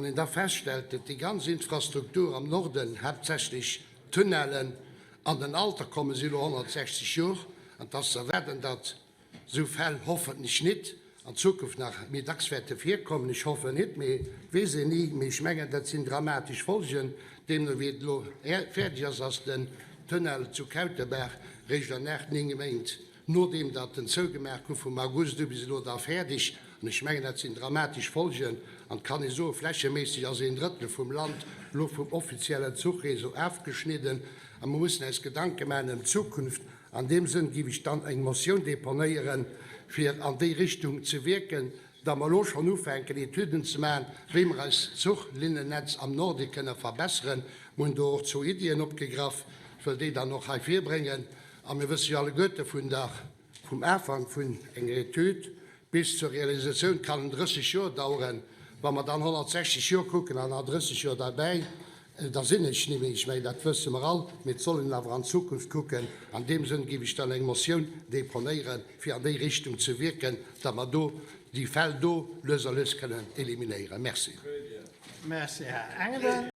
Wann een da feststellt, datt déi ganz Infrastruktur am Norden, haaptsächlech d'Tunnellen, an den Alter kommen, si elo 160 Jor, an et ass ze erwaarden, datt esou Fäll hoffentlech nit an Zukunft nach méi dacks wäerte virkommen, ech hoffen nit, mee et weess een ni, mee ech mengen, dat sinn dramatesch Folgen. Deemno wéi et elo fäerdeg ass, ass den Tunnel zu Kautebaach réischt an 8, 9 Méint nodeem datt en zougemaach gouf, vum August u bis elo da fäerdeg. An ech mengen, dat sinn dramatesch Folgen. An et kann ee soen, flächeméisseg ass een Drëttel vum Land elo vum offiziellen Zuchreseau afgeschnidden. A mer mussen eis Gedanke maachen ëm d'Zukunft. An deem Sënn géif ech dann eng Motioun deponéieren, fir an déi Richtung ze wierken, datt mer elo schonn ufänken, Etüden ze maachen, wéi mer eist Zuchlinnennetz am Norde kënne verbesseren. Mer hunn do och zwou Iddien opgegraff. Ech wëll déi dann och hei virbréngen. A mir wësse jo alleguerte vun der, vum Afank vun enger Etüd bis zur Realisatioun kann en 30 Joer daueren. Wa mer dann 160 Joer kucken an nach 30 Joer derbäi, da sinn ech ni méi. Ech mengen, dat wësse mer all. Mee et soll een awer an d'Zukunft kucken. An deem Sënn géif ech dann eng Motioun deponéieren, fir an déi Richtung ze wierken, datt mer do déi Fäll do lues a lues kënnen eliminéieren. Merci. Merci, Här Engelen.